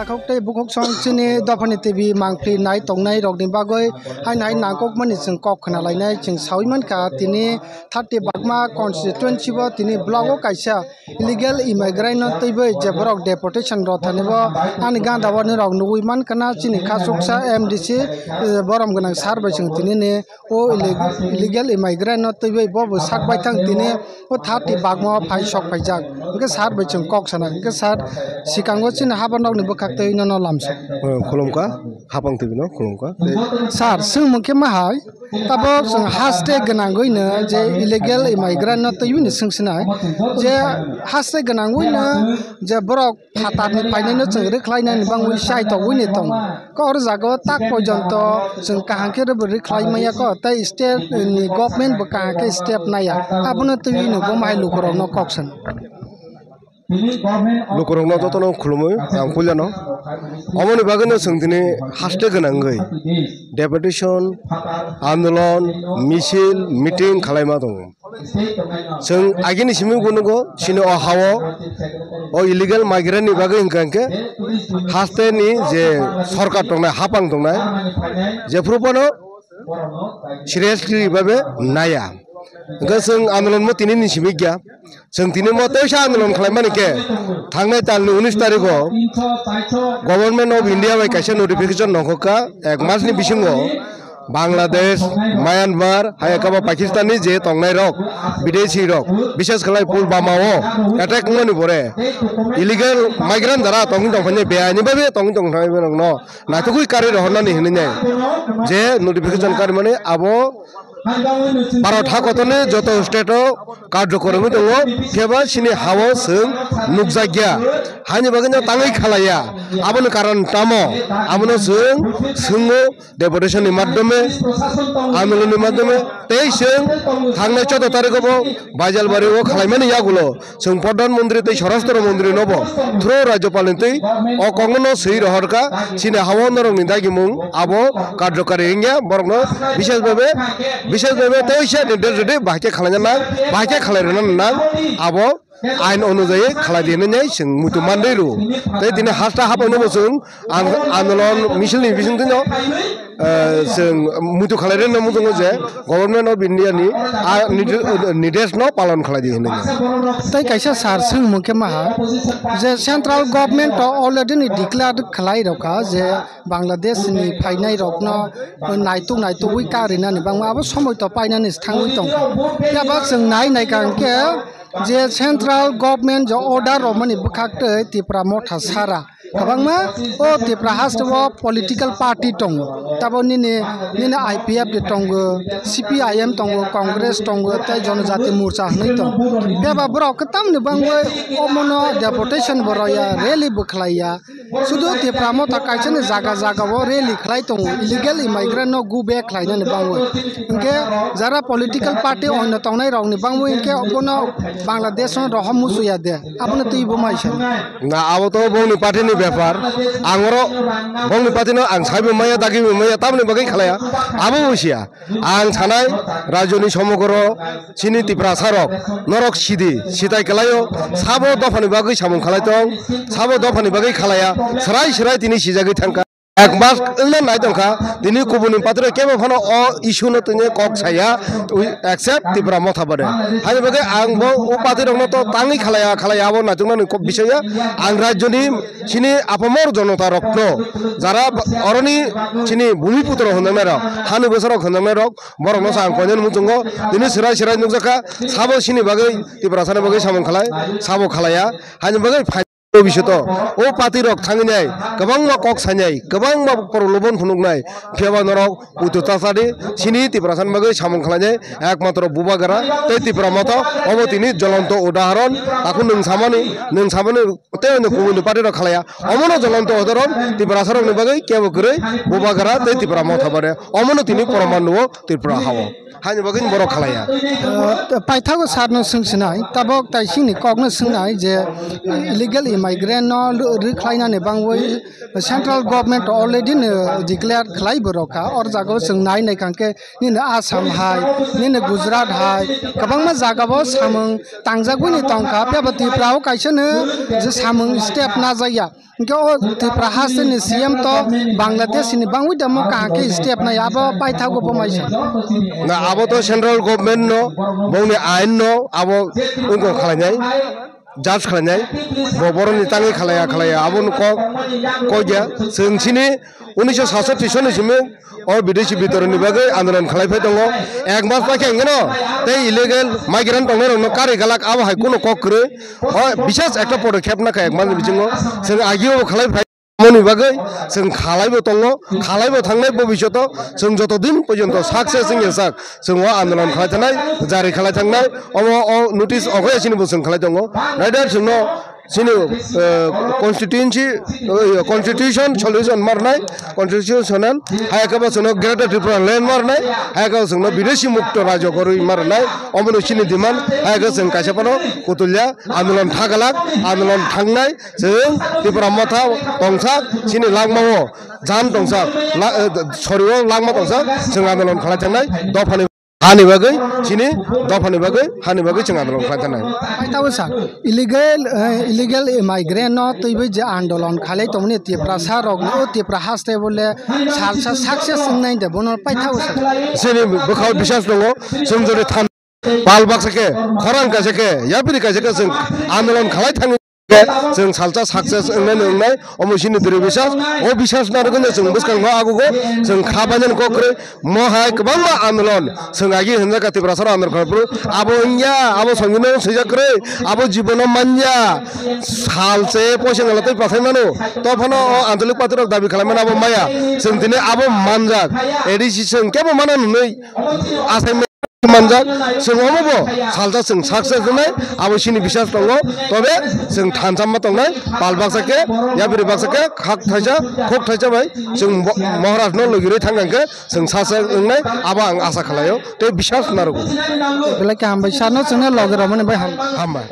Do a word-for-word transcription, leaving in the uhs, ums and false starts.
Takhuk tei bukhuk song chini dophani T V mangphi nai tongnai rokni bagwi haino hai nangkukmani chwng kok khna lainai. Chwng saui mankha tini thirty bakma constituency bo tini block o kaisa illegal immigrant no twiwi je borok deportation rw thani bo ani ganda o nirok nugui mankha na chini khasuksa M D C, eh, borom gwnang sir bai chwng tini ni o illeg-, illegal immigrant no twiwi bo bo sak baithang tini o thirty bakma phai sok phaijak. Hwnkhe sir bai chwng kok sana. Hwnkhe sir, swkango chini habarnokni bwkhaktwi nono lamsok. Oh, khulumkha, hapang T V no khulumkha. Sir, swngmung khe ma hai? Tabok chwng haste gwnangwi no je illegal immigrant no twiwi no swngsinai. Je haste gwnangwi no je borok phatarni phainaino chwng rwkhlainani bangwi chaitogwini tongo. Khe oro jagao tak porjonto chwng kaham khe rwbo rwkhlai manya kho, tei state ni government bo kaham khe step naiya. Abono twiwi no bo mahai lukurokno kok san. Lukurokno jotono khulumwi ang puilano. Omoni bagwino chwng tini haste gwnangwi deputation, andolon, misil, meeting khwlaima tongo. Chwng agini simi bo nukgo, chini o ha-o, o illegal migrant ni bagwi hwnkha hwnkhe haste ni je sorkar tongnai, hapang tongnai, jephuru phano seriously babe naiya. Hwnkhe chwng andolon mo tini ni simi kya, chwng tini mo teisa andolon khwlaimani khe thangnai tal ni unis tarikh o Government of India bai kaisa notification nongkhorkha ek mas ni bisingo Bangladesh, Myanmar, hai khe bo Pakistan ni je tongnai rok, bidesi rok, bishes khlai Pulwama o attack wngmani pore illegal migrant jara tongwi tongphani beaini babe tongwi tongphani rokno naitugwi karwi rohornani hinwi nai je notification karimani abo Bharat ha kotorni joto state o karjokor wngwi tongo, phiya ba chini ha-o chwng nukjakya. Haini bagwi no tangwi khalaiya, aboni karon tamo? Abono chwng swngmung deportation ni madhyome, andolon ni madhyome, tei chwng thangnai choudo tarikh o bo Baijalbari o khwlaimani yagulo chwng Pradhan Mantri tei Swarashtra Mantri no bo through Rajyapal ni twi o kokno no swi rohorkha, chini ha-o norokni dagimung abo karjokari wngya, borokno bishes bhabe, bishes bhabe teisa nirdesh rwdi, bahai khe khwlaina nang, bahai khe khwlai rwna nang, abo ain onujayi khwlai di hinwi chwng muitu manwi rw. Tei tini haste haphangno bo chwng ang-, andolon misil ni bisingtwi no, eh, chwng muitu khwlai rwna muchungo je Government of India ni, ah, nirde-, nirdesh no palon khwlai di hinwi. Tei kaisa sir swngmung khe maha je central government o already ni declare khwlai rwkha je Bangladesh ni phainai rokno naituk naitugwi karinani bangma abo somoi to painani thangwi tongkha. Phiya ba chwng nai naikha hwnkhe je central government je order romani bwkhak tei Tipra Motha sara kwbangma o Tipra haste o political party tongo. Tabo nini, nini I P F de tongo, C P I M tongo, Congress tongo, tei Jonojati Morcha hinwi tongo. Phiya ba borok kwtamni bangwi omono deportation bo rwya, rally bo khwlaiya. Sudu Tipra Motha kaisani jaga jaga o rally khlai tongo, illegal immigrant no go back khlainani bangwi. Hwnkhe jara political party oino tongnai rokni bangwi hwnkhe bono Bangladesh no rohor musuya de, abono twi bo mai sani. Na, abo to bongni party ni bepar. Ang oro bongni party no ang saibo maya, dagibo maya, tamni bagwi khlaiya. Abo bo siya. Ang sanai, rajyoni somogro chini Tiprasa rok, norok sidi, sitai kalaio, sabo dophani bagwi samung khalai tong, sabo dophani bagwi khalaiya, srai srai tini sijagwi thangkha. Ek mas wngna nai tongkha, tini kubuni patro kebo phano o issue no tini kok saya, we accept Tipra Motha bade. Hani bagwi ang bo o party rokno to tangwi khalaiya, khalaiya abo naituknani kok bisaya, ang rajyoni chini apamor jonota rokno, jara oroni chini bhumiputro hwnjaknai rok, hani bwsarok hwnjaknai rok, borokno sa ang koinani muchungo tini swrai swrai nukjakha, sabo sini bagwi Tiprasani bagwi samung khalai, sabo khalaiya, hani bagwi phai-, bhisoto o party rok thanginai kwbangma kok sainai, kwbangma prolobon phunuknai, phiyaba norok utu tasadi sini Tiprasani bagwi samung khalainai ekmatro Bubagra tei Tipra Motha, obo tini jolonto udaharon, takhuk nwng samani, nwng samani tei ono kubuni party rok khalaiya, omono jolonto udaharon Tiprasa rokni bagwi kebo kwrwi Bubagra tei Tipra Motha bade, omono tini proman nuo Tripura hao. Haini bagwi borok khalaiya. Uh, paithago sir no swngsinai, tabok taisingni kokno swngnai je illegal Migrant no rw-, rwkhlainani bangwi central government already no declare khlai borok kha. Or jaga o chwng nai nai kha khe nini Assam hai, nini Gujarat hai, kwbangma jaga o samung tangjagwi ni tong kha. Phiya bo Tripura o kaisa no je samung step najak ya. Hwnkhe o Tripura haste ni C M to Bangladesh ni bangwi tamo kaham khe step nai abo paithago bo maisa. Na abo to central government no, bongni ain no abo wngkok khlainai. Judge khlainai, bo boroni tangwi khlaiya khlaiya, abono kok, kokya. Chwng chini unisho satsatti soni simi o bideshi bitoroni bagwi andolon khlai phai tongo. Ek mas pai khe hwnkhe no tei illegal migrant tongnai rokno kari galak abo hai kuno kok kwrwi. O bisas ekta podokhep nakha ek mas ni bisingo. Chwng agio bo khlai phai. Aboni bagwi chwng khalaibo tongo, khalaibo thangnai bobishoto chwng joto din porjonto success wngya sak chwng o andolon khalai thangnai, jari khalai thangnai, omo o notice okhai chini bo chwng khalai tongo. Rider chwngno chini, eh, constituency, eh, constitution solution marnai, constitutional, hai khe bo chwngno Greater Tripura land marnai, hai khe bo chwngno bideshi mukto rajyo korwi marnai, omono chini demand, hai khe chwng kaisa phano kutulya andolon thagalak, andolon thangnai, Chwng Tipra Motha tongsak, chini langmao jan tongsak, la-, eh, sorio langma tongsak, chwng andolon khlai thangnai, dophani hani bagwi, chini dophani bagwi, hani bagwi chwng andolon khlai thangnai. Paithago sir, illegal, eh, illegal migrant no twiwi je andolon khalai tongmani Tiprasa rokno, o Tipra haste bole salsa success wngnai de, bono paithago sir. Chini bwkhao bisas tongo, chwng jodi than Pal baksa khe, khorang kaisa khe, yapri kaisa khe chwng andolon khalai thangwi khe chwng salsa success wngnai ni wngnai, omo chini diri bisas, o bisas narwgwino chwng bwskango agugo chwng kha bainani kok kwrwi, mo hai kwbangma andolon chwng agi hwnjak kha Tiprasa rok andolon khlai phuru, abo wngya, abo songwino swijak kwrwi, abo jibono manya, salse poisa ngala tei pathai mano, to phano o anchalik party rok dabi khlai mano abo maya, chwng tini abo manjak, A D C chwng kebo mana nwnwi asai manjak, chwng omo bo salsa chwng success wngnai, abo chini bisas tongo, tobe chwng thansa ma tongnai, pal baksa khe, yapri baksa khe, khak thaisa, khok thaisa bai chwng bo-, Maharaj no logirwi thang khe chwng success wngnai, abo ang asa khlaio, tei bisas narwgo. Belai kaham bai sir no chwngno logi rwmani bai ham. Hambai.